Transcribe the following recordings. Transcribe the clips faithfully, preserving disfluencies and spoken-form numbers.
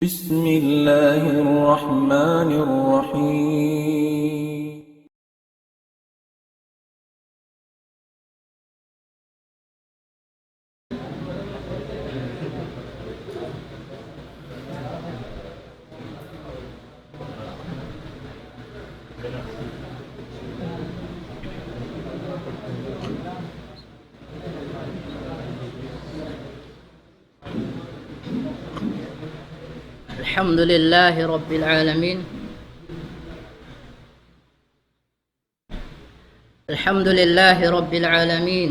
بسم الله الرحمن الرحيم. الحمد لله رب العالمين. الحمد لله رب العالمين،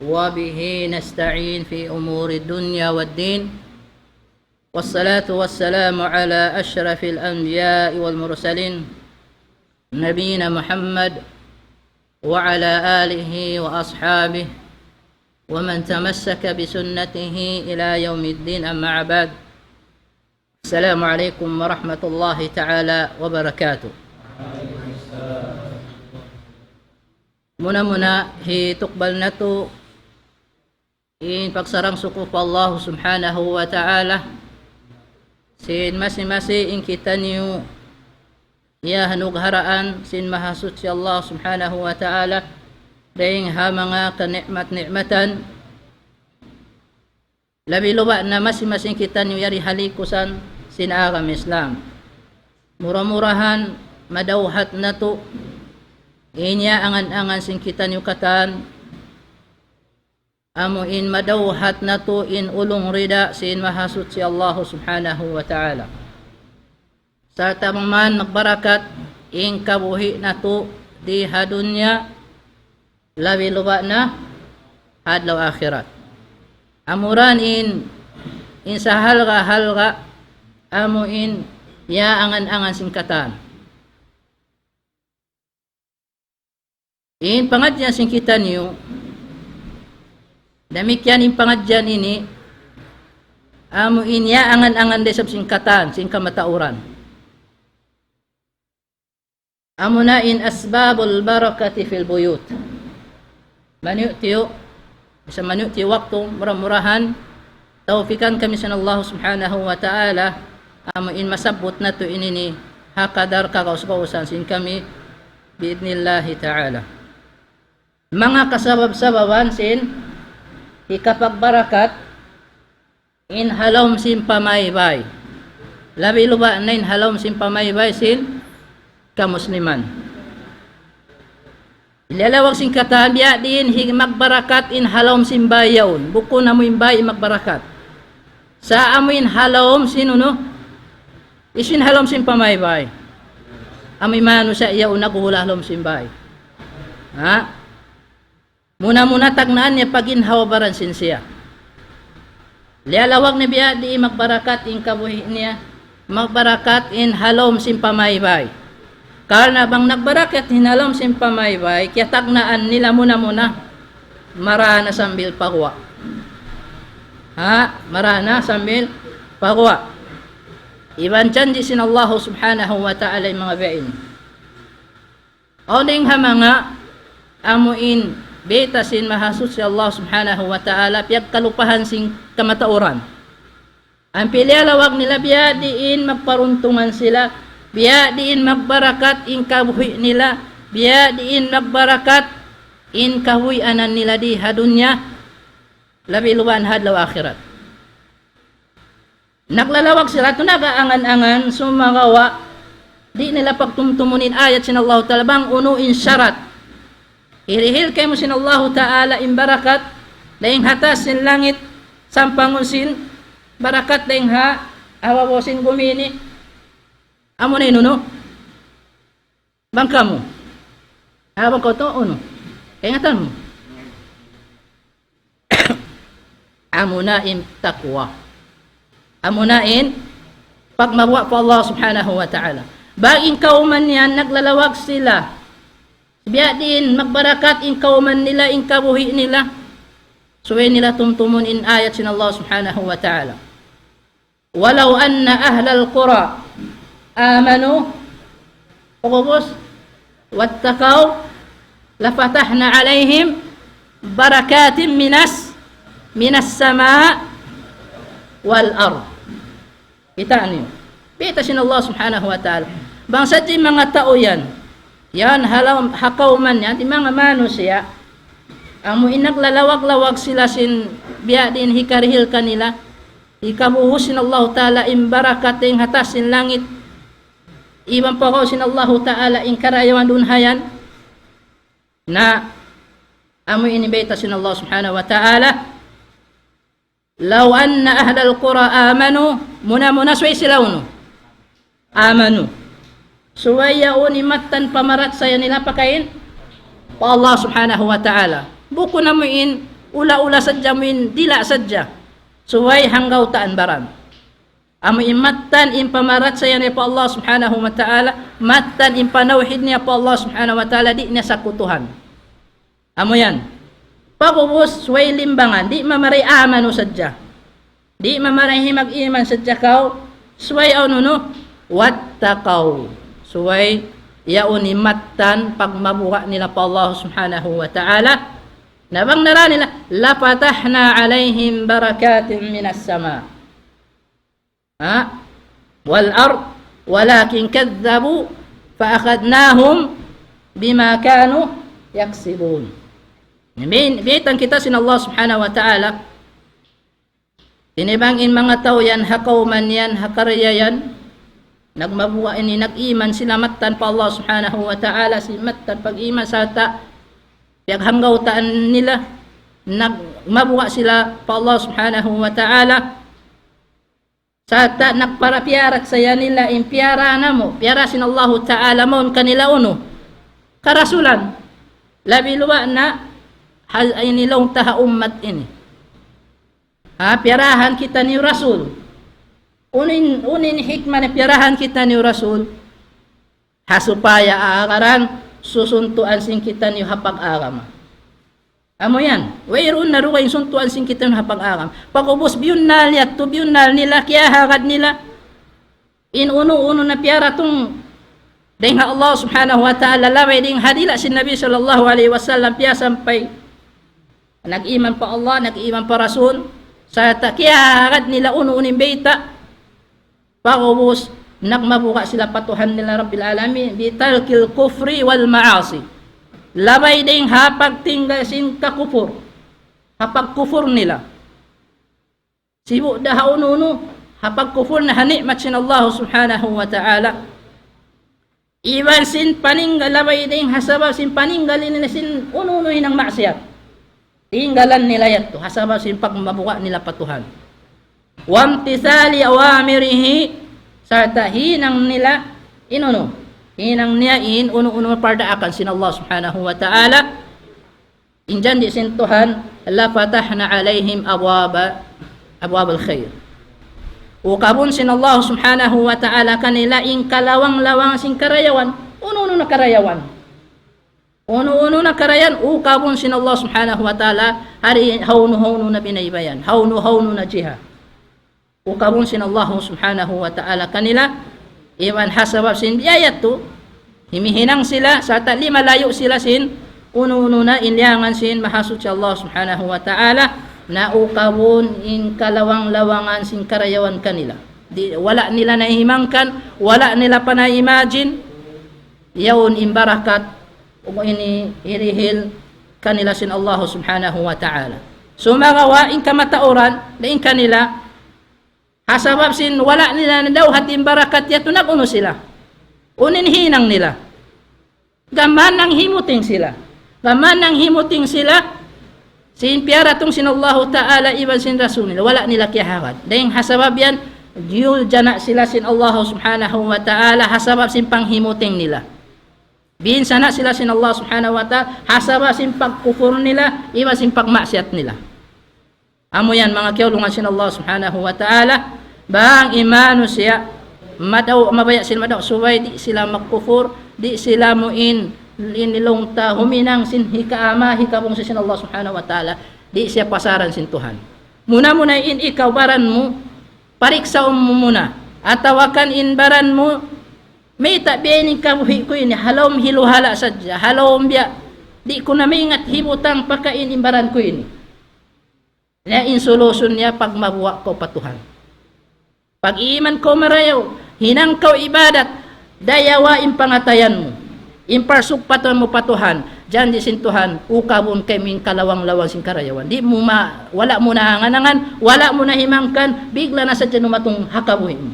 وبه نستعين في أمور الدنيا والدين، والصلاة والسلام على أشرف الأنبياء والمرسلين، نبينا محمد وعلى آله وأصحابه ومن تمسك بسنته إلى يوم الدين، أما بعد. السلام عليكم ورحمة الله تعالى وبركاته. Muna-muna, hitukbal natu' in pagsarang-sukur pa Allah Subhanahu wa Ta'ala, sin masi-masi in kitaniyu iyahanugharaan sin Mahasuchi Allah Subhanahu wa Ta'ala, dayng ha manga kani'mat-ni'matan, labi-labi na masi-masi in kitaniyu yari ha likusan sin agama Islam. Mura-murahan madawhat natu' in iyaangan-angan sin kitaniyu katan, amu in madawhat natu' in ulung rida sin Mahasuchi Allah Subhanahu wa Ta'ala. Sarta' bang man magbarakat in kabuhi' natu' di ha dunya, labi-labi na ha adlaw akhirat. Amura in, in sahalga'-halga', amu in iyaangan-angan sin katan. In pangadjian sin kitaniyu, damikkiyan in pangadjian ini, amu in iyaangan-angan da isab sin katan, sin kamatauran. Amuna in أسباب البركة في البيوت. Maniyu'-tiyu', bisan maniyu'-tiyu' waktu, mura-murahan, tawfikan kami sin Allah Subhanahu wa Ta'ala, amu in masabbut natu' ini ini, ha kadar kagaus-gausan sin kami, bi'idhnillahi ta'ala. Manga kasabab-sababan sin hikapagbarakat in ha lawm sin pamaybay. Labi-labi na in ha lawm sin pamaybay sin kamusliman. Liyalawag sin katan biya' diin hi-, magbarakat in ha lawm sin bay yaun. Bukun amu in bay magbarakat. Sa' amu in ha lawm sin unu, hisiyu in ha lawm sin pamaybay? Amu in manusiya' yaun naghuhula' ha lawm sin bay. Ha? Muna-muna tagnaan niya pa ginhawa-baran sin siya. Liyalawag niya biya' diin magbarakat in kabuhi' niya, magbarakat in ha lawm sin pamaybay. Karna' bang nagbarakat in ha lawm sin pamaybay, kiyatagnaan nila muna-muna, marā na sambil pa guwa'. Ha? Marā na sambil pa guwa'. Iban janji' sin Allah Subhanahu wa Ta'ala in manga biya' ini. Awn dayng ha manga amu in bayta' sin Mahasuchi Allah Subhanahu wa Ta'ala, piyagkalupahan sin kamatauran. Ampa liyalawag nila biya' diin magparuntungan sila, biya' diin magbarakat in kabuhi' nila, biya' diin magbarakat in kabuhianan nila di ha dunya, labi-labi na ha adlaw akhirat. Naglalawag sila, nag-aangan-angan, sumagawa' di' nila pagtumtumun in ayat sin Allahu Ta'ala, bang unu in sarat. Hirihil kaymu sin Allahu Ta'ala in barakat, dayng ha taas sin langit, sampangun sin barakat dayng ha babaw sin bumi ini. Amu na in unu. Bang kamu. Ah, bang kaw tuud, unu? Kaingatan mu. Amuna in taqwa. Amuna in pagmabuga' pa Allah Subhanahu wa Ta'ala. Bang in kawman yan naglalawag sila, biya' diin magbarakat in kawman nila, in kabuhi' nila. Subay nila tumtumun in ayat sin Allah Subhanahu wa Ta'ala. ولو أن أهل القرى آمنوا، pag'ubus, واتقوا لفتحنا عليهم بركات من الس-، من السماء والأرض. Kita' niyu. Biyayta' sin Allah Subhanahu wa Ta'ala. Bang sadja in manga tau yan, yan ha lawm, ha kawman yan, in manga manusiya', amu in naglalawag-lawag sila sin biya' diin hikarihil kanila, hikabuhus sin Allah Ta'ala in barakat dayn ha taas sin langit, iban pagaw sin Allah Ta'ala in karayawan duun ha yan, na amu ini bayta' sin Allah Subhanahu wa Ta'ala, لو أن أهل القرى آمنوا, muna-muna subay sila unu. Amanu. Subay yaun in mattan pamarachaya nila pakain pa Allah Subhanahu wa Ta'ala. Bukun amu in ula-ula sadja, amu in dila' sadja. Subay hanggawtaan baran. Amu in mattan in pamarachaya niya pa Allah Subhanahu wa Ta'ala, mattan in panawhid niya pa Allah Subhanahu wa Ta'ala, di' niya sakutuhan. Amu yan. Pag'ubus, subay limbangan, di' mamaray amanu sadja. Di' mamaray himag-iman sadja kaw, subay unu-unu, واتقوا. Subay yaun in mattan pagmabuga' nila pa Allah Subhanahu wa Ta'ala. Na bang nara nila, لفتحنا عليهم بركات من السماء. Ha? والأرض ولكن كذبوا فأخذناهم بما كانوا يكسبون. Amin. Biyaytaan kita sin Allah Subhanahu wa Ta'ala. Ini bang in manga tau yan, ha kawman yan, ha karya yan, nagmabuga' ini, nag-iman sila mattan pa Allah Subhanahu wa Ta'ala, sin mattan pag-iman sarta' piyaghanggawtaan nila, nagmabuga' sila pa Allah Subhanahu wa Ta'ala. Sarta' nagpara-, piyarachaya nila in piyara namu', piyara sin Allahu Ta'ala mawn kanila unu? Karasulan. Labi luba' na hal ini laung ta ha ummat ini. Ha, piyarahan kitaniyu rasul. Unu in, unu in hikmah na piyarahan kitaniyu rasul? Ha supaya agarun susuntuan sin kitaniyu ha pag-agama. Amu yan. Wayruun na dugaing suntuan sin kitaniyu ha pag-agama. Pag'ubus biyunnal yadtu, biyunnal nila, kiyahagad nila in unu-unu na piyaratung dayn ha Allah Subhanahu wa Ta'ala, labay dayn ha dila' sin Nabi sallallahu alayhi wasallam piyasampay. Nag-iman pa Allah, nag-iman pa Rasul, sarta' kiyahagad nila unu-unu in bayta'. Pag'ubus, nagmabuga' sila pa Tuhan nila Rabbil Alamin, بترك الكفر والمعاصي. Labay dayn ha pagtinggal sin kakupur, ha pagkupur nila. Sibu' da ha unu-unu, ha pagkupur na ha ni'mat sin Allah Subhanahu wa Ta'ala. Iban sin paninggal, labay dayn ha sabab sin paninggal nila sin unu-unu hinang maksiyat. Tinggalan nila yadtu, ha sabab sin pagmabuga' nila pa Tuhan. وامتثال أوامره, sarta' hinang nila in unu, hinang niya in unu-unu pardaakan sin Allah Subhanahu wa Ta'ala. In janji' sin Tuhan, لفتحنا عليهم أبواب، أبواب الخير. Ukabun sin Allah Subhanahu wa Ta'ala kanila in kalawang-lawang sin karayawan. Unu-unu na karayawan. Unu-unu na karayawan, ukabun sin Allah Subhanahu wa Ta'ala, hari hawnu-hawnu na binaybayan, hawnu-hawnu na jiha. Ukabun sin Allah Subhanahu wa Ta'ala kanila, iban ha sabab sin biya' yadtu, himihinang sila, sarta' limalayu' sila sin, unu-unu na in liyangan sin Mahasuchi Allah Subhanahu wa Ta'ala, na ukabun in kalawang-lawangan sin karayawan kanila. Di', wala' nila nahimangkan, wala' nila pa na-imagine, yaun in barakat, unu ini hirihil kanila sin Allah Subhanahu wa Ta'ala. Sumagawa' in kamatauran, na in kanila, ha sabab sin wala' nila nadawhat in barakat yadtu nag-unu sila. Unu in hinang nila. Gām nanghimuting sila. Gām nanghimuting sila. Sin piyaratung sin Allahu Ta'ala iban sin Rasul nila. Wala' nila kiyahagad. Dayn ha sabab yan, diyuljana sila sin Allah Subhanahu wa Ta'ala ha sabab sin panghimuting nila. Binsana sila sin Allah Subhanahu wa Ta'ala ha sabab sin pagkupur nila, iban sin pagmaksiyat nila. Amu yan, manga kiyaulungan sin Allah Subhanahu wa Ta'ala, bang in manusiya', madaw, mabaya' sila madaw, subay di' sila magkupur, di' sila muin, in laung ta huminang sin hikaama, hikabungsi sin Allah Subhanahu wa Ta'ala, di' siya pasaran sin Tuhan. Muna-muna in ikaw baran mu, pariksaun mu muna, atawa kan in baran mu, mayta' biya' ini in kabuhi' ku ini, ha lawm hiluhala' sadja, ha lawm biya', di' ku na maingat hibutang pakain in baran ku ini. Na in solution niya pagmabuga' kaw pa Tuhan. Pag-iman kaw marayaw, hinang kaw ibadat, dayawa in pangatayan mu, in parsugpatan mu pa Tuhan, janji' sin Tuhan, ukabun kaymu in kalawang-lawang sin karayawan. Di' mu ma-, wala' mu na angan-angan, wala' mu na himangkan, bigla na sadja numatung ha kabuhi' mu.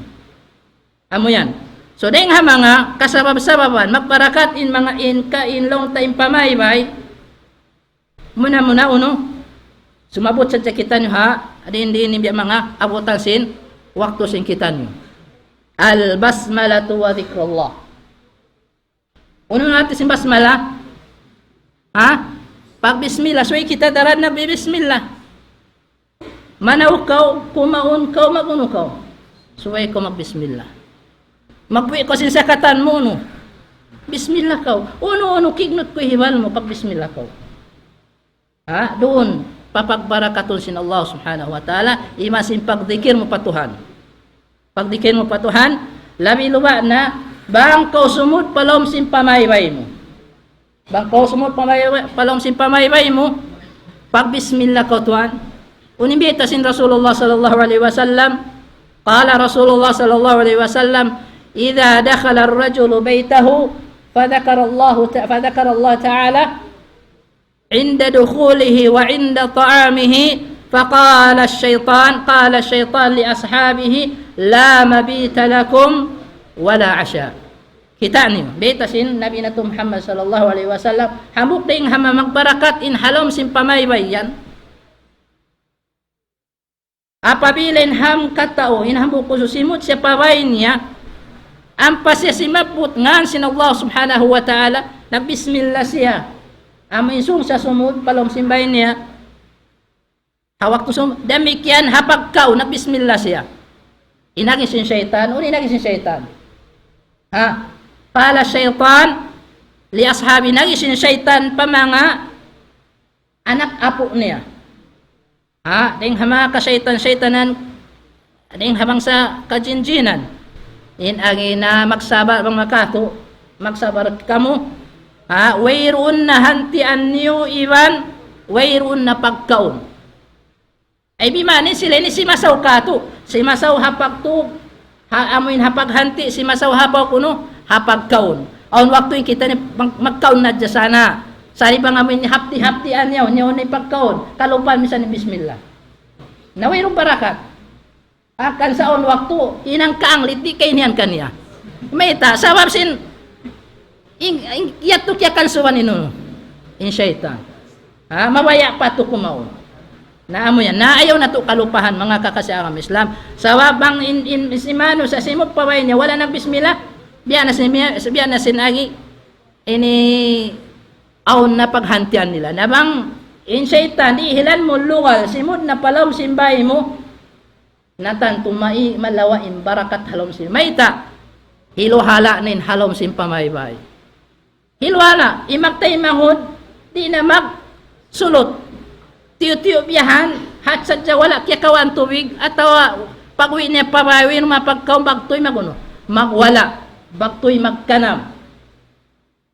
Amu yan. So, dayng ha manga kasabab-sababan, magbarakat in manga in ka, in laung ta in pamaybay, muna-muna unu, sumabut sadja kitaniyu ha, diin-diin in biya' manga abutan sin waktu sin kitaniyu. البسملة وذكر الله. Unu in hati sin basmala? Ha? Pagbismillah. Subay kita daran nagbibismillah. Manaw kaw, kumaun kaw, mag-unu kaw. Subay kaw magbismillah. Magbuhi' kaw sin sakatan mu, unu. Bismillah kaw. Unu-unu kignut ku hibal mu, pagbismillah kaw. Ha? Duun, papagbarakatun sin Allah Subhanahu wa Ta'ala, iban sin pagdikir mu pa Tuhan. Pagdikir mu pa Tuhan, labi luba na, bang kaw sumud pa lawm sin pamaybay mu. Bang kaw sumud pamaybay, pa lawm sin pamaybay mu, pagbismillah kaw tuwan. Unu in bayta' sin Rasulullah sallallahu alayhi wasallam, قال رسول الله صلى الله عليه وسلم: إذا دخل الرجل بيته فذكر الله ت-، فذكر الله تعالى عند دخوله وعند طعامه، فقال الشيطان، قال الشيطان لأصحابه: لا مبيت لكم ولا عشاء. Kita' niyu, bayta' sin Nabi natu' Muhammad sallallahu alayhi wasallam, hambuuk dayng ha manga magbarakat in ha lawm sin pamaybay yan. Apabila in hangkatau, in hambuuk khusus simud siya pa bay niya, ampa siya simabbut ngan sin Allah Subhanahu wa Ta'ala, nagbismillah siya. Amu in sung siya sumud pa lawm sin bay niya. Ha waktu sum-, damikkiyan ha pagkaun, nagbismillah siya. In agi sin saytan, unu in agi sin saytan? Ha? قال الشيطان لأصحابه, in agi sin saytan pa manga anak apu' niya. Ha, dayng ha manga kasaytan-saytanan, dayng ha bangsa kajin-jinan. In agi na magsabar bang makatu', magsabar kamu. Ha, wayruun na hantian niyu iban, wayruun na pagkaun. Ay bimani sila ini simasaw katu', simasaw ha pagtug, ha, amuin ha paghanti', simasaw ha pag-unu, ha pagkaun. Awn waktu in kita ini mag-, magkaun na dya sana. Sari bang amuin hapti-haptian niyaw, niyaw na in pagkaun. Kalupahan misan in bismillah. Na wayruun barakat. Hangkan sa awn waktu, in hangka anglit di' kainihan kaniya. Mayta', sabab sin, in, in, yadtu kiyakansuban in unu, in saytan. Ha, mabaya' pa tu kumaun. Na amu yan. Na ayaw natu' kalupahan, manga kakasi agama Islam. Sabab bang in, in, si manusiya' simud pa bay niya, wala' nagbismillah, biya' na sin, biya' na sin agi, ini awn na paghantian nila. Na bang in saytan, dihilan mu lugal, simud na pa lawm sin bay mu, na tantu mai-, malawa' in barakat ha lawm sin. Mayta', hiluhala' na in ha lawm sin pamaybay. Hiluhala', in magtaymanghud, di' na magsulut. Tiyu'-tiyu' biyahan, hat sadja wala' kiyakawaan tubig, atawa pag-uwi' niya pa bay, wayruun mapagkaun, bagtuy mag-unu, magwala', bagtuy magkanam.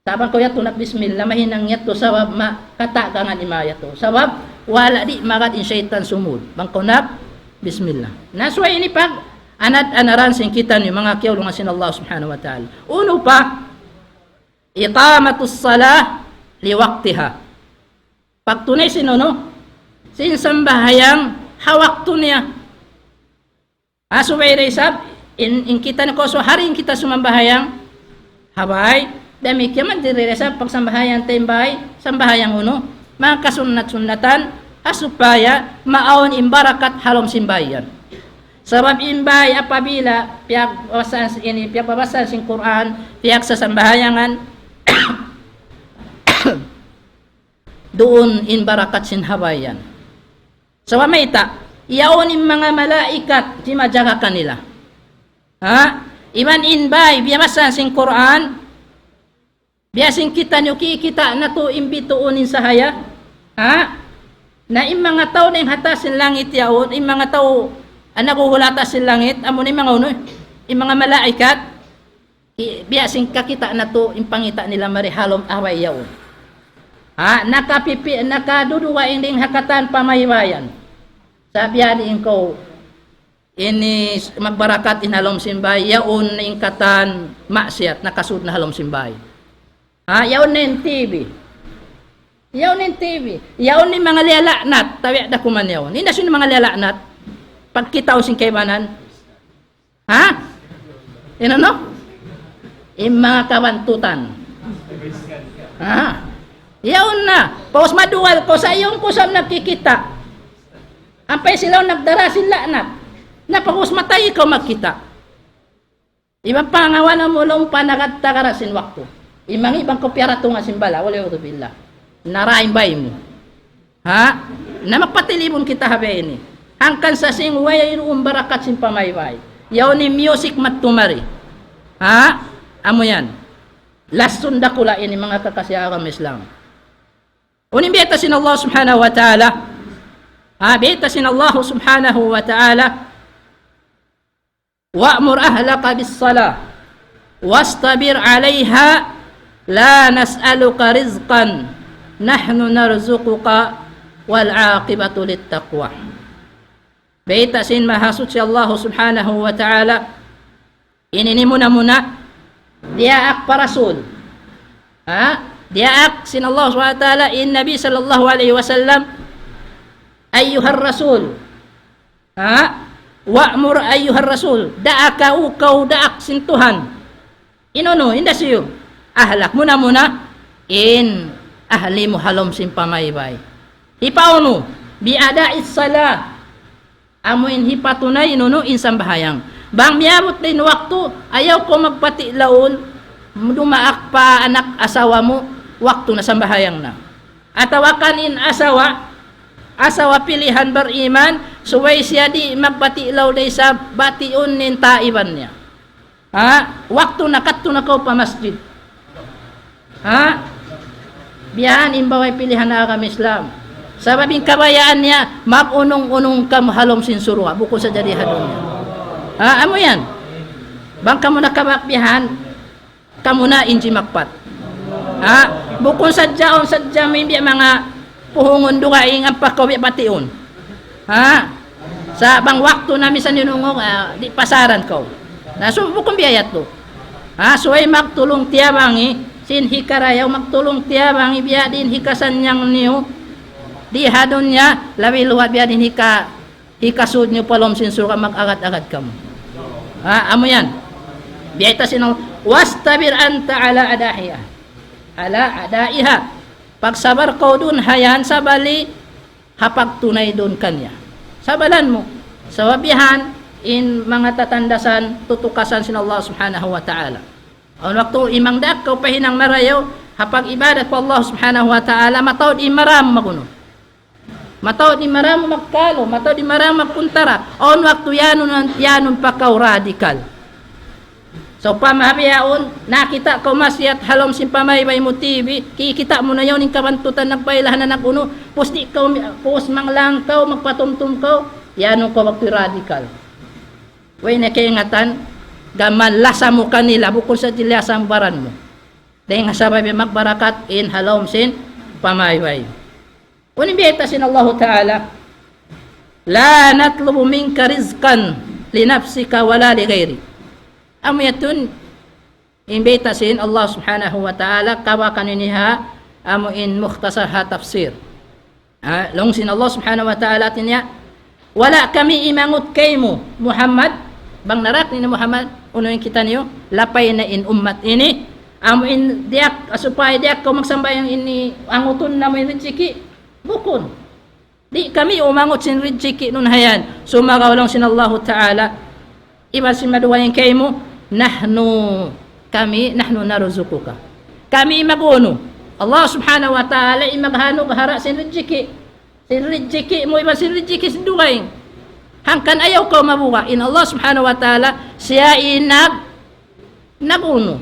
Sa' bang kaw yadtu nagbismillah, mahinang yadtu sabab ma-, katagangan ima yadtu. Sabab wala' di' magad in saytan sumud. Bang kaw nagbismillah. Na subay ini pag-anad-anaran sin kitaniyu manga kiyaulungan sin Allah Subhanahu wa Ta'ala. Unu pa, إقامة الصلاة لوقتها. Pagtunay sin unu, sin sambahayang ha waktu niya. Ha, subay da isab, in, in kita na kuso, ha rin kita sumambahayang ha bay, damikkiyan man diri da isab pagsambahayang ta in bay, sambahayang unu, manga kasunnat-sunnatan, ha supaya maawn in barakat ha lawm sin bay yan. Sabab in bay apabila piyagbabasahan sin ini, piyagbabasahan sin Qur'an, piyagsasambahayangan, duun in barakat sin ha bay yan. Sabab mayta', yaun in manga malaikat jimajaga kanila. Ha? Iban in bay, biya' masa sin Qur'an, biya' sin kitaniyu kikita' natu' in bituun in sahaya. Ha? Na in manga tau na in ha taas sin langit yaun, in manga tau, ah, naghuhulat ha taas sin langit, amu na in manga unu, in manga malaikat, i-, biya' sin kakita' natu' in pangita' nila mari ha lawm ha bay yaun. Ha, nakapipi-, nakadudugaing dayn ha katan pamaybayan. Sa' biya' diin kaw, ini magbarakat in ha lawm sin bay, yaun na in katan maksiyat, nakasud na ha lawm sin bay. Ha, yaun na in T V. Yaun na in T V. Yaun na in manga liyala'nat, tabi' da kuman yaun. Hinda sin manga liyala'nat. Pagkita' sin kaibanan. Ha? In unu? In manga kabantutan. Ha? Yaun na. Pag'ubus maduwal kaw sa' yaun kaw sa' nagkikita'. Ampa sila nagdara sin la'nat. Na pag'ubus matay ikaw magkita'. Iban pangawanan mu laung pa nagad-tagad sin waktu. Iban iban kaw piyaratungan sin bala', wal iyadhu billah. Narain bay mu. Ha? Na magpatilibun kita ha biya' ini. Hangkan sa sing wayruun barakat sin pamaybay. Yaun in music matumari. Ha? Amu yan. Lasun dakula' ini manga kakasi agama Islam. Unu in bayta' sin Allah subhanahu wa ta'ala. Ha, bayta' sin Allah subhanahu wa ta'ala. وأمر أهلك بالصلاة واصطبر عليها لا نسألك رزقا نحن نرزقك والعاقبة للتقوى. Bayta' sin Mahasuchi Allah subhanahu wa ta'ala, ini in muna-muna, diyaak pa Rasul. Ha? Diyaak sin Allah subhanahu wa ta'ala in Nabi sallallahu alayhi wasallam, أيها الرسول. Ha? وأمر أيها الرسول. Daaka, ukaw, daak sin Tuhan. In unu, in da siyu. Ahlak, muna-muna, in ahli mu ha lawm sin pamaybay. Hipaunu, بأداء الصلاة. Amu in hipatunay in unu, in sambahayang. Bang miyabut da in waktu, ayaw kaw magpati' laung, dumaak pa anak asawa mu, waktu na sambahayang na. Atawa kan in asawa, asawa pilihan bariman, subay siya di' magpati' laung da isab, batiun in taiban niya. Ha? Waktu na, kadtu na kaw pa masjid. Ha? Biya' ha yan in baway pilihan ha agama Islam. Sabab in kabayaan niya, mag-unung-unung kamu ha lawm sin surga', bukun sadja di ha dunya. Ha? Amu yan. Bang kamu nakabak biya' ha yan, kamu na in jimakpat. Ha? Bukun sadja, awn sadja may biya' manga puhungun dugaing ampa kaw biya' batiun. Ha? Sa' bang waktu na misan yun ungog, ah, di' pasaran kaw. Na, so, bukun biya' yadtu. Ha? Subay magtulung-tiyabangi, sin hikarayaw magtulung-tiyabangi, biya' diin hikasannyang niyu di ha dunya, labi luwat biya' diin hika-, hikasud niyu pa lawm sin surga', mag-agad-agad kamu. Ha? Amu yan. Biya' ta sin Allah, واصطبر أنت على أدائها. على أدائها. Pagsabar kaw duun ha yan, sabali ha pagtunay duun kaniya. Sabalan mu. Sabab biya' ha yan, in manga tatandasan, tutukasan sin Allah subhanahu wa ta'ala. Awn waktu imang daak kaw pa hinang marayaw, ha pag-ibadat pa Allah subhanahu wa ta'ala, mataud in marayaw mu mag'unu. Mataud in marayaw mu magkalu, mataud in marayaw mu magkuntara. Awn waktu yanun, yanun pa kaw radical. Sawpama bihaun, nakakita' kaw maksiyat ha lawm sin pamaybay mu T V, kikita' mu na yaun in kabantutan nagpailahan na nag-unu, pus di' kaw, pus manglang kaw, magpatumtum kaw, yan kaw waktu radical. Way na kaingatan, gam lasa mu kanila, bukun sadja lasa mu baran mu. Dayn ha sabab in magbarakat in ha lawm sin pamaybay. Unu in bayta' sin Allahu Ta'ala, لا نطلب منك رزقا لنفسك ولا لغيرك. Amu yadtu in bayta' sin Allah Subhanahu wa Ta'ala, kabakan ini ha, amu in mukhtasar ha tafsir. Ha, laung sin Allah Subhanahu wa Ta'ala hāti niya, wala' kami imangut kaymu, Muhammad, bang narak ini Muhammad, unu in kitaniyu, lapay na in ummat ini, amu in diyaak, supaya diyaak kaw magsambahayang ini, angutun namu' in rijiki', bukun. Di' kami umangut sin rijiki' nun ha yan. Sumagawa' laung sin Allahu Ta'ala, iban sin madugaing kaymu, نحن, kami, نحن نرزقك. Kami in mag-unu. Allah Subhanahu wa Ta'ala in maghanug hara sin rijiki'. Sin rijiki' mu, iban sin rijiki' sin dugaing. Hangkan ayaw kaw mabuga'. In Allah Subhanahu wa Ta'ala, siya in nag-, nag-unu.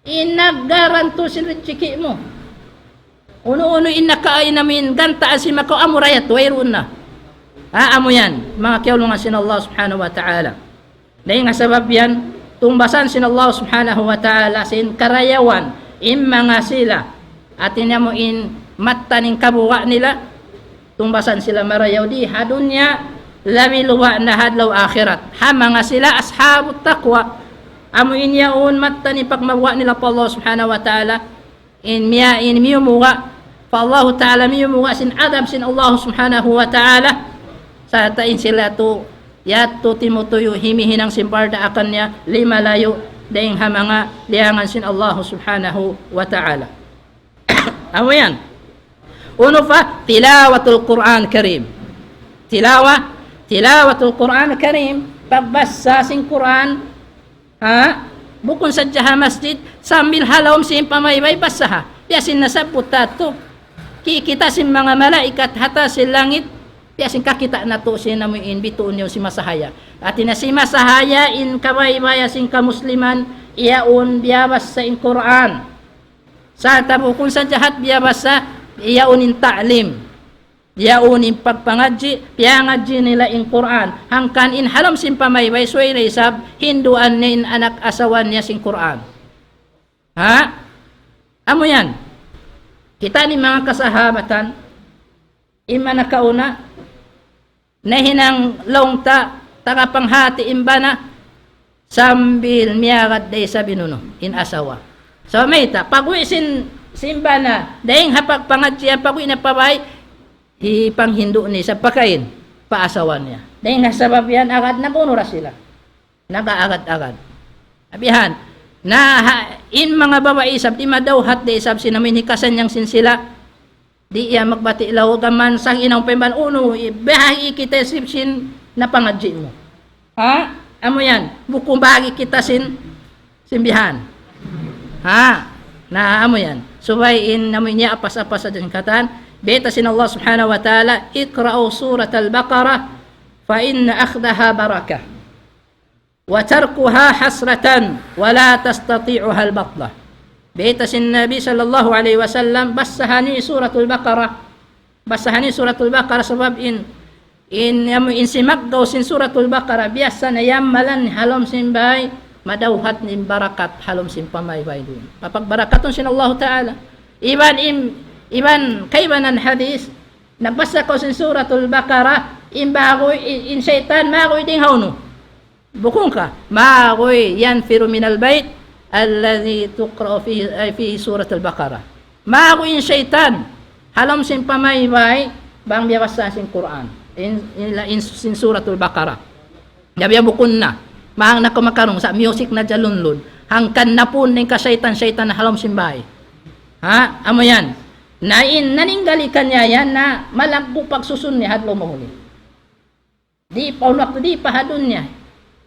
In nag-guarantee sin rijiki' mu. Unu-unu in nakain amu in ganta' sin makaw amu rayat, wayruun na. Ha, amu yan, manga kiyaulungan sin Allah Subhanahu wa Ta'ala. Dayn ha sabab yan, tumbasan sin Allah Subhanahu wa Ta'ala sin karayawan, in manga sila, hāti niya amu in mattan in kabuga' nila, tumbasan sila marayaw di ha dunya, labi luba' na ha adlaw akhirat. Ha manga sila ashabut taqwa. Amu in yaun mattan in pagmabuga' nila pa Allah subhanahu wa ta'ala. In miya-, in miyumuga' pa Allah ta'ala, miyumuga' sin adab sin Allah subhanahu wa ta'ala. Sarta' in sila tu, yadtu timutuyu' himihinang sin bardaakan niya, limalayu' dayn ha manga liyangan sin Allah subhanahu wa ta'ala. Amu yan. Unu pa, tilawatul Qur'an Karim. Tilawa, tilawatul Qur'an Karim, pagbasa sin Qur'an, ha? Bukun sadja ha masjid, sambil ha lawm sin pamaybay basaha. Biya' sin nasabbut ta tu. Kikita' sin manga malaikat ha taas sin langit, biya' sin kakita' natu' sin amu in bituun niyu sin masahaya. Hati niya sin masahaya in kabaybayan sin kamusliman, yaun biyabasa in Qur'an. Sarta' bukun sadja hat biyabasa, yaun in ta'lim. Yaun in pagpangadji', piyangadji' nila in Qur'an. Hangkan in ha lawm sin pamaybay, subay da isab, hinduan niya in anak asawa niya sin Qur'an. Ha? Amu yan. Kita' ni manga kasahabatan, in manga nakauna, nahinang laung ta, taga panghati in bana, sambil miyagad da isab in unu, in asawa. So, mayta', pag-uwi' sin, sin bana, dayn ha pagpangadji' yan, pag-uwi' na pa bāy, hipanghindu' niya isab pakain, pa asawa niya. Dayn ha sabab yan, agad nag-unu ra sila. Nag-aagad-agad. Abihan, na ha, in manga babai isab, di' madawhat da isab sin amu in hikasannyang sin sila. Di' iya magbati' laung, gām mansang inaw pa in bana, unu, i-, biya' ha kita isab sin napangadji' mu. Ha? Amu yan, bukun bagi kita sin, sin bihan. Ha? Na amu yan. Subay in amu in ya apas-apas sadja in katan. Bayta' sin Allah subhanahu wa ta'ala, اقرأوا سورة البقرة فإن أخذها بركة وتركها حسرة ولا تستطيعها البطلة. Bayta' sin Nabi sallallahu alayhi wasallam, basaha niyu Suratul Baqarah. Basaha niyu Suratul Baqarah sabab in, in, amu in simaggaw sin Suratul Baqarah, biyasa na yammalan ha lawm sin bāy, madawhat in barakat ha lawm sin pamaybay duun. Papagbarakatun sin Allah Ta'ala. Iban in, iban kaibanan hadith, nagbasa kaw sin Suratul Baqarah, in baguy, in, in saytan, maguy dayn ha unu. Bukun ka, maguy ينفر من البيت الذي تقرأ فيه، أي فيه سورة البقرة. Maguy in saytan, ha lawm sin pamaybay, bang biyabasa sin Qur'an. In, in, in, sin Suratul Baqarah. Biya' bukun na. Maang na kaw makarung, sa' music na jalunlun. Hangkan napun na in kasaytan-saytan ha lawm sin bāy. Ha? Amu yan. Na in, naninggal ikan niya yan na malaggu' pagsusun niya ha adlaw mahuli. Di' pa unu waktu, di' pa ha dunya.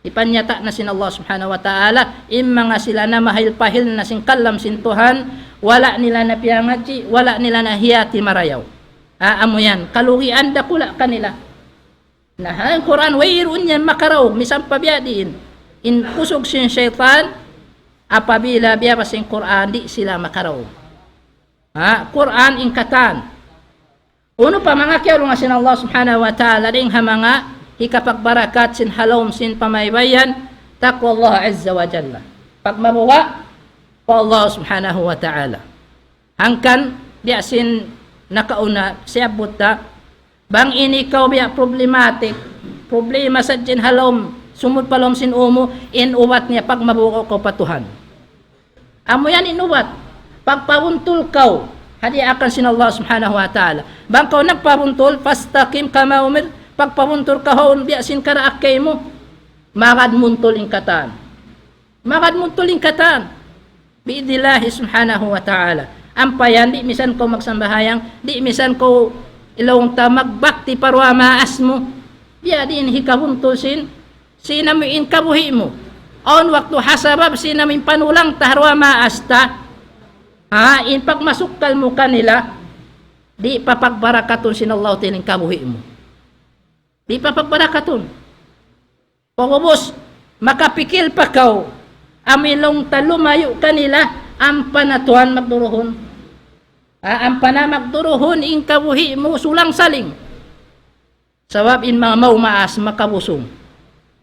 Ipanyata' na sin Allah subhanahu wa ta'ala, in manga sila namahil-pahil na sin kalam sin Tuhan, wala' nila na piyangadji', wala' nila na hiyati marayaw. Ah, amu yan, kalugian dakula' kanila. Na, ha, in Qur'an, wayruun yan makaraug, misan pa biya' diin. In kusug sin saytan, apabila biyabasa in Qur'an, di' sila makaraug. Ha, Qur'an in katan. Unu pa manga kiyaulungan sin Allah subhanahu wa ta'ala, dayn ha manga hikapagbarakat sin ha lawm sin pamaybayan, taqwa Allah azza wa jalla. Pagmabuga' pa Allah subhanahu wa ta'ala. Hangkan, biya' sin nakauna, siyabbut ta, bang in ikaw biya' problematic, problema sadja in ha lawm, sumud pa lawm sin ū mu, in ubat niya pagmabuga' kaw pa Tuhan. Amu yan in ubat. Pagpabuntul kaw ha diyaakan sin Allah subhanahu wa ta'ala. Bang kaw nagpabuntul, فاستقم كما أمرت, pagpabuntul kaw ha unu biya' sin karaak kaymu, magad muntul in katan. Magad muntul in katan. بإذن الله سبحانه وتعالى. Ampa yan, di' misan kaw magsambahayang, di' misan kaw laung ta magbakti pa duwa maas mu. Biya' diin hikabuntul sin sin amu in kabuhi' mu. Awn waktu ha sabab sin amu in panulang ta ha duwa maas ta, ha, in pagmasukkal mu kanila, di' papagbarakatun sin Allah Ta'ala in kabuhi' mu. Di' papagbarakatun. Pag'ubus, makapikil pa kaw, amu in laung ta lumayu' kanila, ampa na tuwan magduruhun. Ha, ampa na magduruhun in kabuhi' mu sulang-saling. Sabab in manga mau maas makabusung.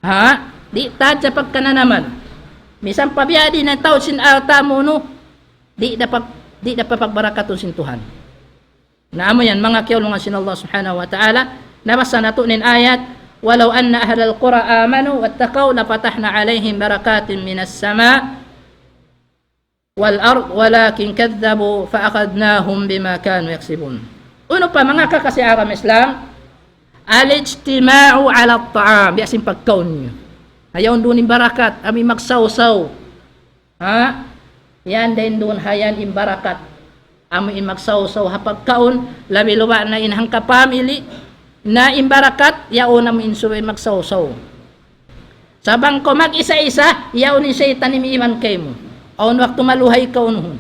Ha? Di' ta hadja pagkananaman. Misan pa biya' diin in taud sin alta' mu unu, di' da pag-, di' da papagbarakatun sin Tuhan. Na amu yan, manga kiyaulungan sin Allah subhanahu wa ta'ala, nabasa natu' in ayat, ولو أن أهل القرى آمنوا واتقوا لفتحنا عليهم بركات من السماء والأرض ولكن كذبوا فأخذناهم بما كانوا يكسبون. Unu pa manga kakasi agama Islam, الاجتماع على الطعام, biya' sin pagkaun niyu. Ayaw duun in barakat, amu in magsawsaw. Ha? Yan dayn duun ha yan in barakat. Amu in magsawsaw ha pagkaun, labi-labi na in hangka-family, na in barakat, yaun amu in subay magsawsaw. Sa' bang kaw mag-isa-isa, yaun in saytan imiiwan kaymu. Awn waktu maluhay kaw unuhun.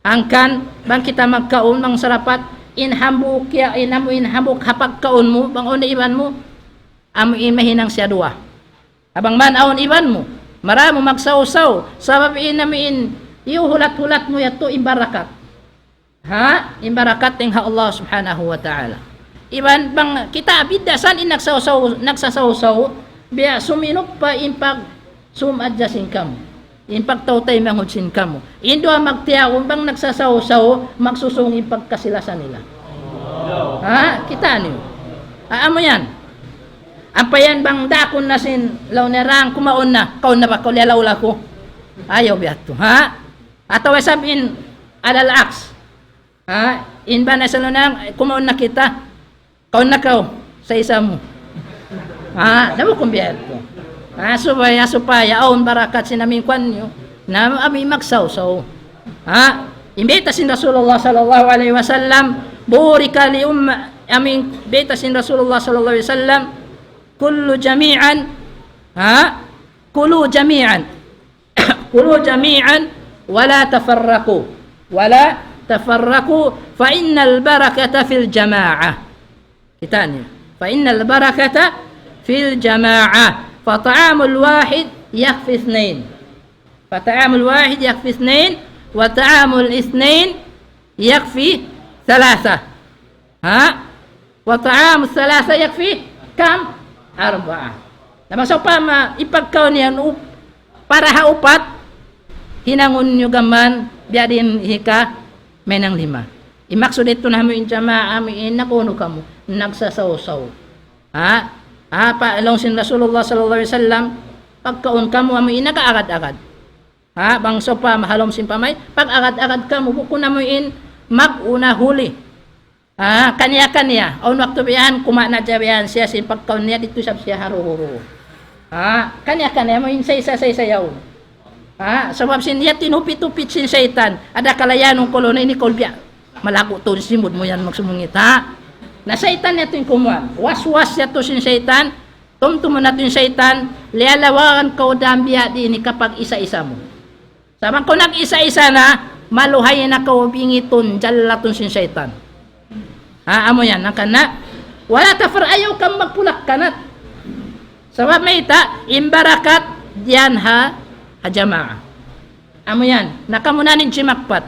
Hangkan, bang kita magkaun, bang sarapat, in hambuuk ya, in amu in hambuuk ha pagkaun mu, bang awn iban mu, amu in mahinang siya duwa. Bang man awn iban mu, marayaw mu magsawsaw, sabab in amu in iyuhulat-hulat mu yadtu in barakat. Ha? In barakat dayn ha Allah Subhanahu wa Ta'ala. Iban bang kita bidda' san in nagsawsaw, nagsasawsaw, biya' suminup pa in pagsum-adjust sin kamu. In pagtaw-taymanghud sin kamu. In duwa magtiyaun bang nagsasawsaw, magsusūng in pagkasi-lasa nila. Ha? Kita' niyu. Ah, amu yan. Ampa yan bang daakun na sin laung niya, kumaun na, kaun na ba kaw, liyalaw-law ku. Ayaw biya' yadtu, ha? Atawa isab in على العكس. Ha? In bana sa' na, kumaun na kita. Kaun na kaw, sa isa mu. Ha? Daw kung biya' yadtu. Ha? Supaya, supaya, awn barakat sin amu in kuwan niyu. Na amu in magsawsaw. Ha? In bayta' sin Rasulullah sallallahu alayhi wasallam, بورك لأمة, amu in bayta' sin Rasulullah sallallahu alayhi wasallam, كل جميعا, ha? كلوا جميعا. كلوا جميعا ولا تفرقوا، ولا تفرقوا، فإن البركة في الجماعة. Kita' niyu. فإن البركة في الجماعة. فطعام الواحد يكفي اثنين. فطعام الواحد يكفي اثنين، وطعام الاثنين يكفي ثلاثة. Ha? وطعام الثلاثة يكفي كم؟ أربعة. Na bang sawpama, in pagkaun niya up-, para ha upat, hinangun niyu gam mayan, biya' diin hika, mahinang lima. In maksud yadtu na amu in jamaa, amu in nag-unu kamu, nagsasawsaw. Ha? Ha, pa, laung sin Rasulullah sallallahu alayhi wasallam, pagkaun kamu amu in nag-aagad-agad. Ha, bang sawpama ha lawm sin pamay, pag-agad-agad kamu, bukun amu in mag-una huli. Ha, kaniya-kaniya, awn waktu biya' yan, kumaun na biya' yan siya sin pagkaun niya, didtu isab siya ha ruhu-ruhu. Ha, kaniya-kaniya, amu in sa isa, sa isa yaun. Ha, sabab sin yadtu in hupit-hupit sin saytan, ada kalayanun kulu na ini kaul biya'. Malagu' tuud simud mu yan magsumungit, ha? Na saytan yadtu in kumuan. Was-was yadtu sin saytan, tumtumun natu' in saytan, liyalawagan kaw dayn biya' diin ini kapag isa-isa mu. Sa' bang kaw nag-isa-isa na, maluhay na kaw bingitun, jallatun sin saytan. Ha, amu yan, hangkan na, ولا تفر-, ayaw kamu magpulak-kanat. Sabab mayta', in barakat, diyan ha, ha jamaa. Amu yan, na kamu na in jimakpat.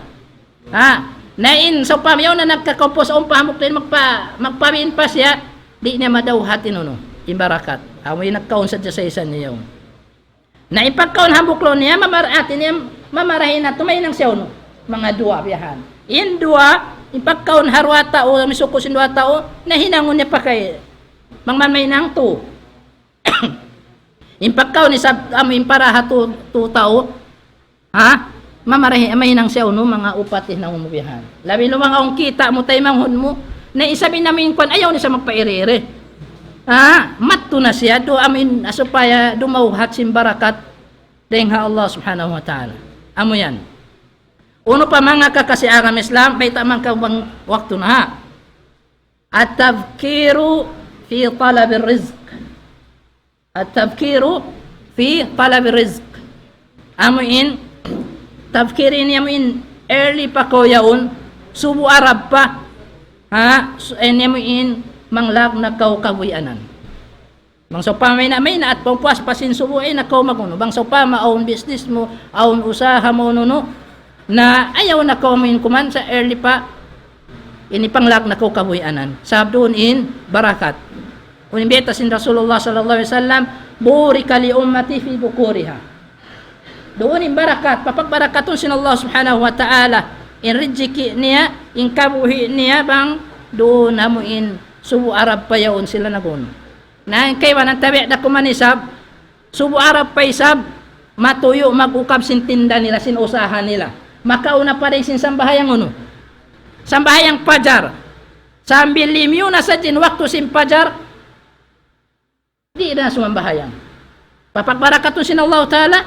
Ha? Na in sawpama yaun na nagkakaupus, awn pa hambuuk dayn magpa-, magpabin pa siya, di' niya madawhat in unu, in barakat. Amu in nagkaun sadja sa isa niya yaun. Na in pagkaun hambuuk laung niya, mamar-, hati niya, mamarahi na tuud, mahinang siya unu, manga duwa biya' yan. In duwa, in pagkaun ha duwa tau, misuku' sin duwa tau, na hinangun niya pa kay, bang man mahinang tu. In pagkaun isab, amu in para ha tu, tu tau, ha? Mamarahi, mahinang siya unu, manga upat hinangun mu biya' yan. Labi na bang awn kita' mu, taymanghud mu, na isab in amu in kuwan, ayaw niya sa magpairi-iri. Ha? Madtu na siya, duun amu in, supaya dumawhat sin barakat dayn ha Allah Subhanahu wa Ta'ala. Amu yan. Unu pa manga kakasi agama Islam, bayta' man kaw bang waktu na, ha? التبكير في طلب الرزق. التبكير في طلب الرزق. Amu in, tabkir ini amu in early pa kaw yaun, subu Arab pa. Ha? Su-, ini amu in manglak na kaw kabuhianan. Bang sawpama mayna', mayna' at pagpuas pa sin subu, ay na kaw mag-unu. Bang sawpama awn business mu, awn usaha mu, unu-unu. Na ayaw na kaw amu in kuman sa early pa. Ini panglak na kaw kabuhianan. Sabab duun in barakat. Unu in bayta' sin Rasulullah sallallahu alayhi wasallam, بورك لأمتي في بكورها. Duun in barakat, papagbarakatun sin Allah Subhanahu wa Ta'ala. In rijiki' niya, in kabuhi' niya, bang duun amu in subu Arab pa yaun sila nag-unu. Na in kaibanan tabi' da kuman isab, subu Arab pa isab, matuyu' mag-ukab sin tinda nila, sin usaha nila. Makauna pa dayn sin sambahayang unu. Sambahayang pajar. Sambil limiyu na sadja in waktu sin pajar, di' da sumambahayang. Papagbarakatun sin Allah Ta'ala?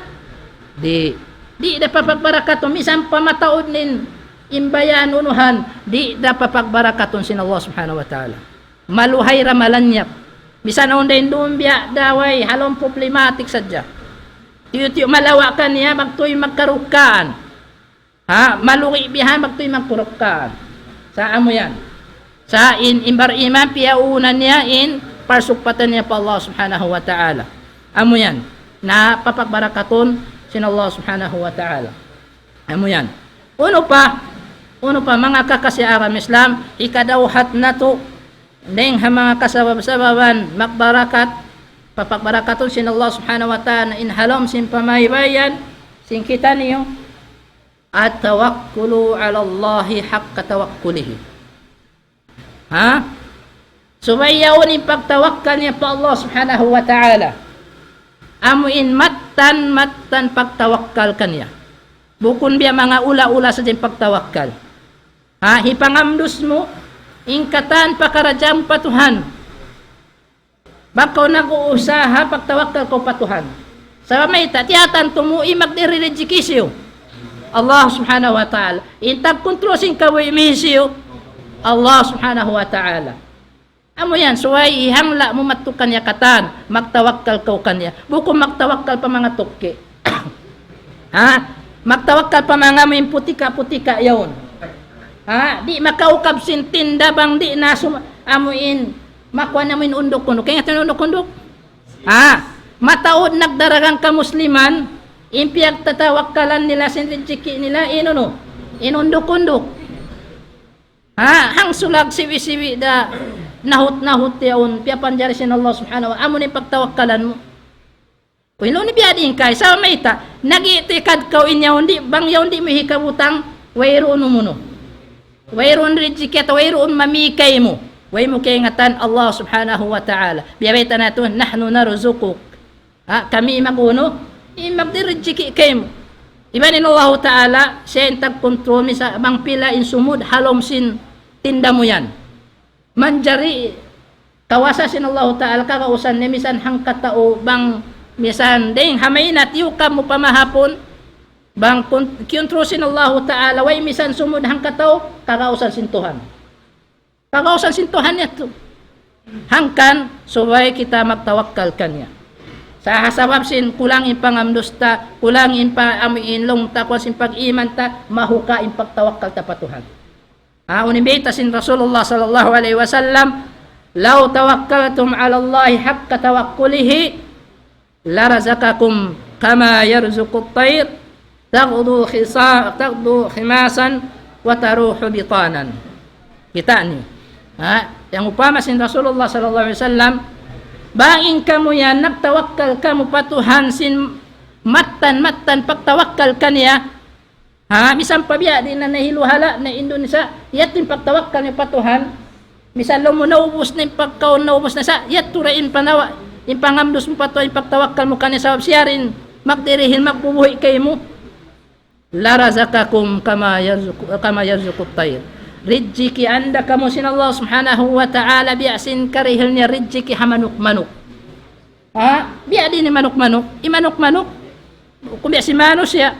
Di'. Di' da papagbarakatun. Misan pa mataud in, in bayan unuhan, di' da papagbarakatun sin Allah Subhanahu wa Ta'ala. Maluhay Ramalan niya. Misan awn da in duun biya' da way, halaum problematic sadja. Tiyu'-tiyu' malawa' kaniya, magtuy magkarukkaan. Ha, malugi bihan, magtuy magkarukkaan. Sa' amu yan. Sa' in, in bar-iman, piyaunan niya in parsukpatan niya pa Allah Subhanahu wa Ta'ala. Amu yan. Na papagbarakatun sin Allah Subhanahu wa Ta'ala. Amu yan. Unu pa, unu pa, manga kakasi agama Islam, hikadawhat natu', dayn ha manga kasabab-sababan, magbarakat, papagbarakatun sin Allah Subhanahu wa Ta'ala, in halaum sin pamaybayan, sin kitaniyu, التوكل على الله حق توكله. Ha? Subay yaun in pagtawakkal niya pa Allah Subhanahu wa Ta'ala. Amu in mattan, mattan pagtawakkal kaniya. Bukun biya' manga ula-ula sadja in pagtawakkal. Ha? Hipangamdus mu, in katan pakaradjaan pa Tuhan. Bang kaw nag-uusaha, pagtawakkal kaw pa Tuhan. Sabab mayta', tiyatantu mu in magdihil rijiki hisiyu? Allah Subhanahu wa Ta'ala. In tagkontrol sin kabuhi' mu hisiyu? Allah Subhanahu wa Ta'ala. Amu yan, subay ihangla' mu madtu kaniya katan, magtawakkal kaw kaniya. Bukun magtawakkal pa manga tukki'. Ha? Magtawakkal pa manga amu in putika-putika yaun. Ha? Di' makaukab sin tinda bang di' na sum-, amu in, makuha na amu in unduk-unduk. Kaingatan niyu unduk-unduk? Ha? Mataud nagdaragang kamusliman, in piyagtatawakkalan nila sin rijiki nila, in unu? In unduk-unduk. Ha? Hangsulag siwi-siwi da, nahut-nahut yaun, piyapanjari sin Allah Subhanahu wa, amu in pagtawakkalan mu. Uy, laung niya biya' diin kay, sabab mayta', nag-i'tikad kaw in yaun di', bang yaun di' mu hikabutang, wayruun unu-unu. Wayruun rijiki atawa wayruun mamī kaymu. Way mu kaingatan Allah Subhanahu wa Ta'ala. Biya' bayta' natu', نحن نرزقك. Ha, kami mag-unu, in magdihil rijiki kaymu. Iban in Allah Ta'ala, siya in tagkontrol, misan bang pila in sumud, halaum sin tinda mu yan. Manjari kawasa sin Allahu Ta'ala, kagausan niya misan hangkatau bang misan dayng ha mainat, iyukab mu pa mahapun, bang kun-, kiyuntrul sin Allahu Ta'ala, way misan sumud hangkatau, kagausan sin Tuhan. Kagausan sin Tuhan yadtu. Hangkan, subay kita magtawakkal kaniya. Sa' ha sabab sin kulang in pangamdus ta, kulang in pa-, amu in laung ta, kulang sin pag-iman ta, mahuka in pagtawakkal ta pa Tuhan. Ah, unu in bayta' sin Rasulullah sallallahu alayhi wasallam, لو توكلتم على الله حق توكله لرزقكم كما يرزق الطير تغدو خصا-، تغدو خماسا وتروح بطانا. Kita' niyu. Ha? Hangkan upama sin Rasulullah sallallahu alayhi wasallam, bang in kamu yan nagtawakkal kamu pa Tuhan sin mattan-mattan pagtawakkal kaniya, ha, misan pa biya' diin na nahiluhala' na Indonesia, yadtu in pagtawakkal niyu pa Tuhan. Misan laung mu naubus na in pagkaun, naubus na sa', yadtu ra in panawa-, in pangamdus mu pa Tuhan, in pagtawakkal mu kaniya sabab siya ra in magdirihil, magbubuhi' kaymu. لرزقكم كما يرزق، كما يرزق الطير. Rijiki anda kamu sin Allah Subhanahu wa Ta'ala biya' sin karihil niya rijiki ha manuk-manuk. Ha? Biya' diin in manuk-manuk. In manuk-manuk, bukun biya' sin manusiya'.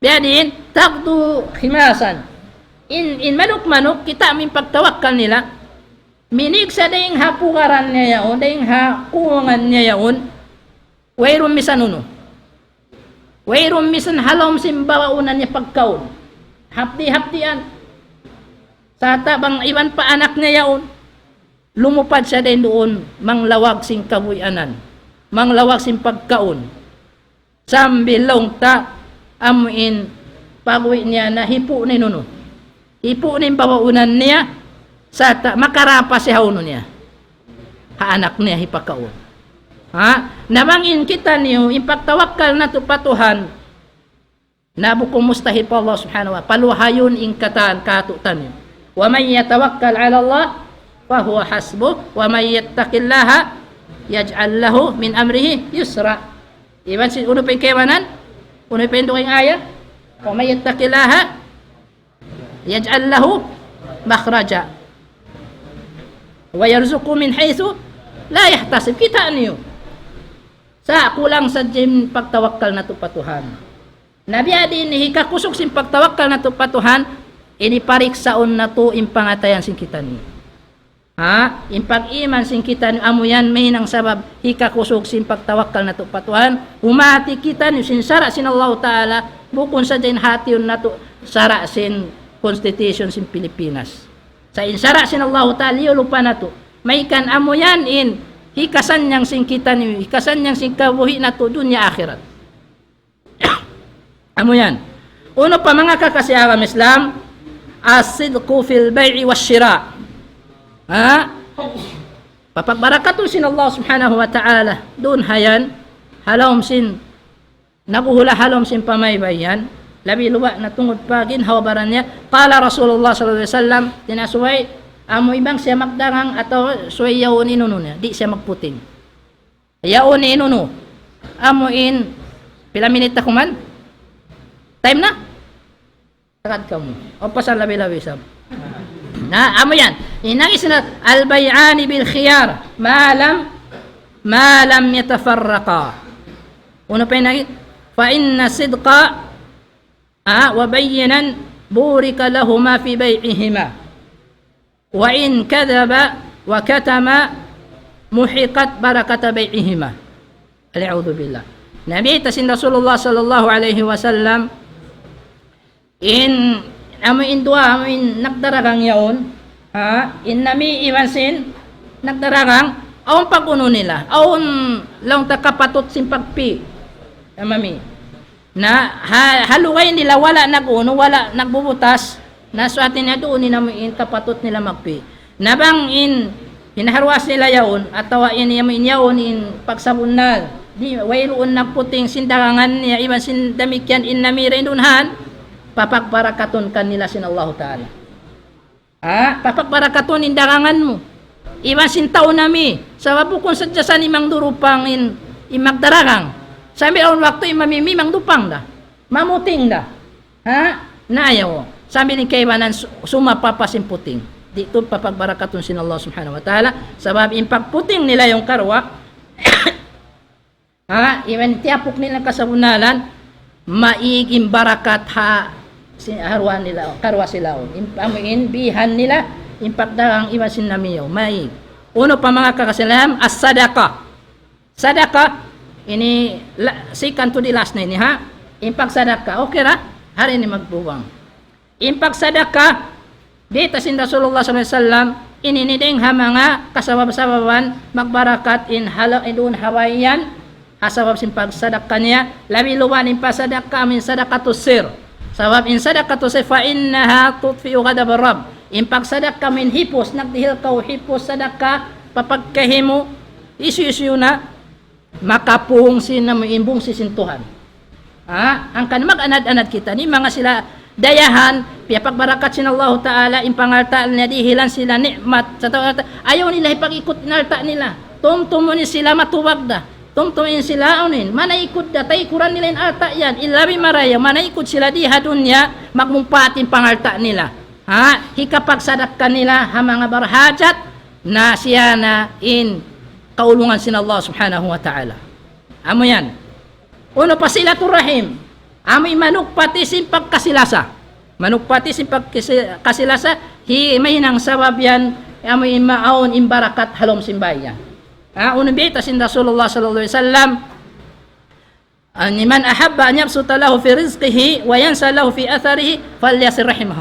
Biya' diin, تغدو خماسا. In, in manuk-manuk, kita' mu in pagtawakkal nila. Minīg sa dayng ha pugaran niya yaun, dayng ha kuwangan niya yaun. Wayruun misan unu. Wayruun misan ha lawm sin babaunan niya pagkaun. Hapdi'-hapdian. Sarta' bang iban pa anak niya yaun. Lumupad siya dayng duun, manglawag sin kabuhianan. Manglawag sin pagkaun. Sambil laung ta, amu in pag-uwi' niya na hipu' na in unu. Hipu' na in babaunan niya, sarta' makarā pa siya ha unu niya. Ha anak niya hipakaun. Ha? Na bang in kitaniyu, in pagtawakkal natu' pa Tuhan, na bukun mustahil pa Allah Subhanahu wa Ta'ala, paluhayun in katan kātu'niyu. ومن يتوكل على الله فهو حسبه ومن يتق الله يجعل له من أمره يسرا. Iban sin unu pa in kaibanan? Unu pa in dugaing ayat? ومن يتق الله يجعل له مخرجا ويرزقه من حيث لا يحتسب. Kita' niyu. Sa' kulang sadja in pagtawakkal natu' pa Tuhan. Na biya' diin ini hikakusug sin pagtawakkal natu' pa Tuhan, ini pariksaun natu' in pangatayan sin kitaniyu. Ha? In pag-iman sin kitaniyu amu yan mahinang sabab hikakusug sin pagtawakkal natu' pa Tuhan, humati kitaniyu sin sara' sin Allahu Ta'ala, bukun sadja in hatiun natu' sara' sin constitution sin Pilipinas. Sa' in sara' sin Allahu Ta'ala, iyulupa natu'. Maykan amu yan in hikasannyang sin kitaniyu, hikasannyang sin kabuhi' natu' dunya akhirat. Amu yan. Unu pa manga kakasi agama Islam, الصدق في البيع والشراء. Ha? Papagbarakatun sin Allah Subhanahu wa Ta'ala. Duun ha yan, ha lawm sin, naghuhula' ha lawm sin pamaybay yan. Labi luba' na tungud pa ginhawa-baran niya. قال رسول الله صلى الله عليه وسلم, di' na subay, amu in bang siya magdagang atawa subay yaun in unu niya, di' siya magputing. Yaun in unu. Amu in, pila minit na kuman? Time na? Tagad kamu. O, pasal labi-labi sab. Na, amu yan. In nangis na, البيعان بالخيار ما لم، ما لم يتفرقا. Unu pa in nangis? فإن صدقا، ah, وبينا بورك لهما في بيعهما. وإن كذبا وكتما محقت بركة بيعهما. والعياذ بالله. Na biyayta' sin Rasulullah sallallahu alayhi wasallam, in, amu in duwa, amu in nagdaragang yaun, ha, in nami iban sin nagdaragang, awn pag-unu nila, awn laung ta kapatut sin pagpi'. Amu mi. Na ha, ha lugay nila wala' nag-unu, wala' nagbubutas, na suwati niya duun in amu in kapatut nila magpi'. Na bang in, in harwas nila yaun, atawa in, in, in yaun in pagsabunnal, di', wayruun nagputing sin dagangan niya, iban sin damikkiyan in namiri duun han, papagbarakatun kanila sin Allahu Ta'ala. Ha? Papagbarakatun in dagangan mu. Iban sin tau nami. Sabab bukun sadja sa' in mangdurupang in, in magdaragang. Sambil awn waktu in mamimi mangdupang da. Mamuting da. Ha? Na ayaw. Sambil in kaibanan su-, sumapa pa sin puting. Di' tuud papagbarakatun sin Allah Subhanahu wa Ta'ala. Sabab in pagputing nila yaun karuwa, ha, iban tiyapuk nila kasabunnalan, maig in barakat ha, si, ha ruwa nila, karuwa sila yaun. In, amu in bihan nila, in pagdagang iban sin nami yaun, maig. Unu pa manga kakasi agama Islam, as-sadaqah. Sadaqah, ini la, second to the last na ini, ha? In pagsadaqah, okay ra? Hari ini magbuwang. In pagsadaqah, biyayta' sin Rasulullah sallallahu alayhi wasallam, ini ini dayng ha manga kasabab-sababan magbarakat in hala-, in duun ha bay yan, ha sabab sin pagsadaqah niya, labi luba' in pagsadaqah amu in sadaqatus sir. Sabab in sadaqatus sir, فإنها تطفئ غضب الرب. In pagsadaqah amu in hipus, nagdihil kaw hipus sadaqah, pa pagkahi mu, hisiyu-siyu na, makapung sin amu in bungsi sin Tuhan. Ha? Hangkan mag-anad-anad kita ini, manga sila dayahan, piyapagbarakat sin Allahu Ta'ala, in pangalta' niya dihilan sila ni'mat. Sa' tau, ayaw nila hipag-ikut in alta' nila. Tumtum ini sila matubag da. Tumtum ini sila unin. Manaykud da, taykuran nila in alta' yan. In labi marayaw, manaykud sila di ha dunya, magmumpaat in pangalta' nila. Ha? Hikapagsadaqah nila, ha manga barhajat, na siya na in kaulungan sin Allah Subhanahu wa Ta'ala. Amu yan. Unu pa, silatur rahim. Amu in manugpati sin pagkasi-lasa. Manugpati sin pagkasi-, kasi-lasa, hi mahinang sabab yan, amu in maawn in barakat ha lawm sin bay yan. Ha, unu biyayta' sin Rasulullah sallallahu alayhi wasallam, من أحب أن يبسط الله في رزقه وينسأ له في أثره فليصل رحمه.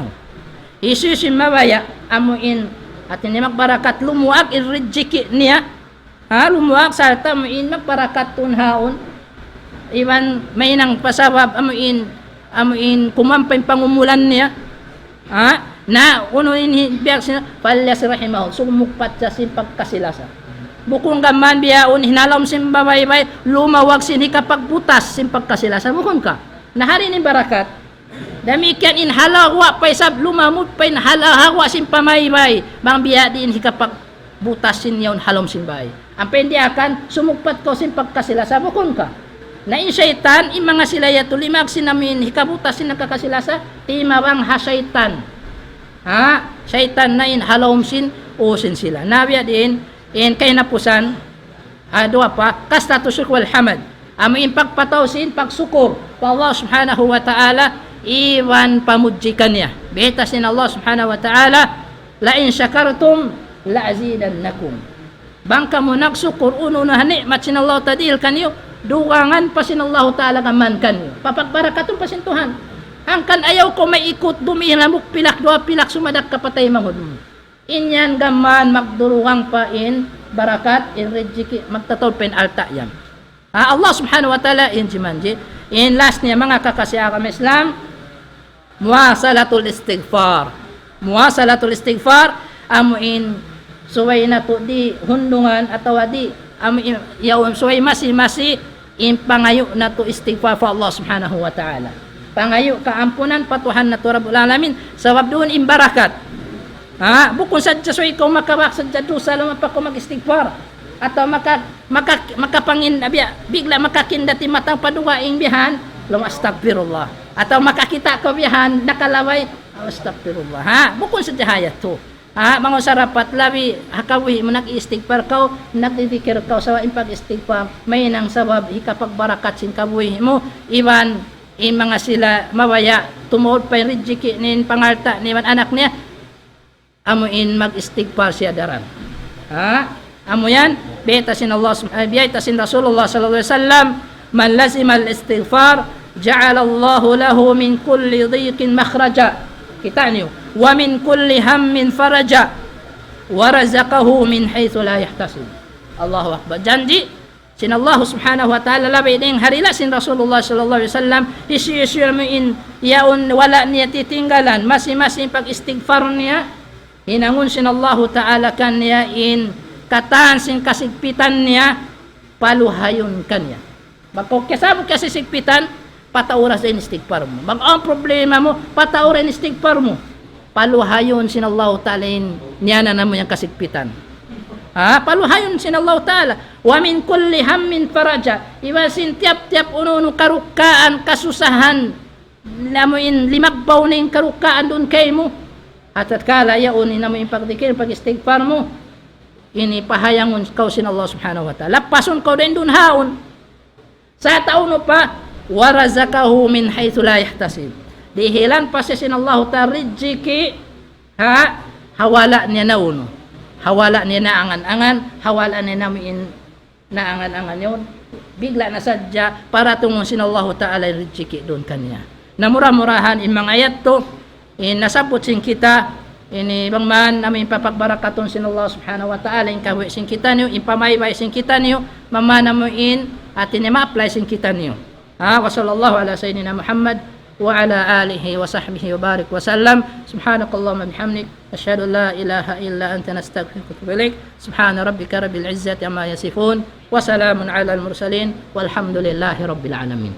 Hisiyu-siyu in mabaya' amu in hati niya magbarakat, lumuag in rijiki' niya. Ha, lumuag sarta' amu in magbarakat tuud ha yaun. Iban mahinang pa sabab amu in, amu in kumampa in pangumulan niya. Ha? Na, unu in hi-, biya' sin, فليصل رحمه, sumugpat siya sin pagkasi-lasa. Bukun gam mayan bihaun, hinalawm sin babaybay, lumawag sin hikapagbutas sin pagkasi-lasa. Bukun ka. Na hari ini barakat. Damikkiyan in halawa' pa isab lumamud pa in halawa' sin pamaybay. Bang biya' diin hikapagbutas sin yaun ha lawm sin bay. Ampa in diyaak, sumugpat kaw sin pagkasi-lasa, bukun ka. Na in saytan, in manga sila yadtu limag sin amu in hikabutas sin nagkakasi-lasa, timabang ha saytan. Ha? Saytan na in ha lawm sin, ū sin sila. Na biya' diin, in kahinapusan, ha, duwa pa, kasratu shukr wal hamd. Amu in pagpataud sin pagsukur pa Allah Subhanahu wa Ta'ala, iban pamudji kaniya. Bayta' sin Allah Subhanahu wa Ta'ala, "La in shakartum la azidannakum." Bang kamu nagsukur unu-unu ha ni'mat sin Allah Ta'ala dihil kaniyu, dugangan pa sin Allah Ta'ala gām kaniyu. Papagbarakatun pa sin Tuhan. Hangkan ayaw kaw maikut, dumihil hambuuk pilak, duwa pilak, sumadak ka pa taymanghud mu. In yan gām magdurugang pa in barakat, in rijiki', magtataud pa in alta' yan. Ha, Allah Subhanahu wa Ta'ala in jimanji'. In last niya, manga kakasi agama Islam, muwasalatul istighfar. Muwasalatul istighfar, amu in subay natu' di' hundungan atawa di', amu in, yaun subay masi-masi, in pangayu' natu' istighfar pa Allah Subhanahu wa Ta'ala. Pangayu' kaampunan pa Tuhan natu' Rabbul Alamin, sabab duun in barakat. Ha, bukun sadja subay kaw makabak sadja dusa, laung pa kaw mag-istighfar. Atawa maka-, maka-, makapangin-, biya', bigla' makakinda in mata pa dugaing bihan, laung astagfirullah. Atawa makakita' kaw bihan, nakalabay, astagfirullah. Ha, bukun sadja ha yadtu. Ha, manga sarapat labi, ha kabuhi' mu nag-istighfar kaw, nagdidikir kaw, sabab in pag-istighfar, mahinang sabab hikapagbarakat sin kabuhi' mu, iban in manga sila mabaya', tumaud pa in rijiki' niya, in pangalta' niya, iban anak niya, amu in mag-istighfar siya daran. Ha? Amu yan, bayta' sin Allah, eh, bayta' sin Rasulullah sallallahu alayhi wasallam, "Man lazimal istighfar, ja'alallahu lahu min kulli dhiqin makhraja." Kita' niyu. "Wa min kulli hammin faraja, wa razaqahu min haythu la yahtasib." Allahu Akbar. Janji' sin Allah Subhanahu wa Ta'ala labi dayn ha dihil sin Rasulullah sallallahu alayhi wasallam, hisiyu-siyu amu in yaun wala' niya titinggalan, masi-masi pag-istighfar niya, hinangun sin Allahu Ta'ala kaniya in katan sin kasigpitan niya, paluhayun kaniya. Bang kaw kiyasabut ka sin kasigpitan, patauran da in istighfar mu. Bang awn problema mu, patauran in istighfar mu. Paluhayun sin Allahu Ta'ala in niyanan mu yan kasigpitan. Ha? Paluhayun sin Allahu Ta'ala. "Wa min kulli hammin faraja." Iban sin tiyap-tiyap unu-unu karukaan, kasusahan, amu in limagbaw na in karukaan duun kaymu. Ha tatkala yaun in amu in pagdikir, pag-istighfar mu, ini pahayangun kaw sin Allah Subhanahu wa Ta'ala. Lapasun kaw dayn duun ha yaun. Sa' tau unu pa, "Wa razaqahu min haythu la yahtasib." Dihilan pa siya sin Allahu Ta'ala rijiki', ha, ha wala' niya naunu. Ha wala' niya naangan-angan, ha wala' niya amu in naangan-angan yaun. Bigla' na sadja, paratungun sin Allahu Ta'ala in rijiki' duun kaniya. Na mura-murahan in manga ayat tu, in nasabbut sin kita, ini bang man amu in papagbarakatun sin Allah Subhanahu wa Ta'ala, in kabuhi' sin kitaniyu, in pamaybay sin kitaniyu, bang man amu in hati niya ma-apply sin kitaniyu. Ha, wa sallallahu ala sayyidina Muhammad wa ala alihi wa sahbihi wa barik wa sallam. Subhanakallahumma bihamdik. Nashhadu an la ilaha illa anta nastaghfiruka wa natubu ilaik. Subhana rabbika rabbil izzati amma yasifun. Wa salamun ala al-mursalin. Walhamdulillahi rabbil alamin.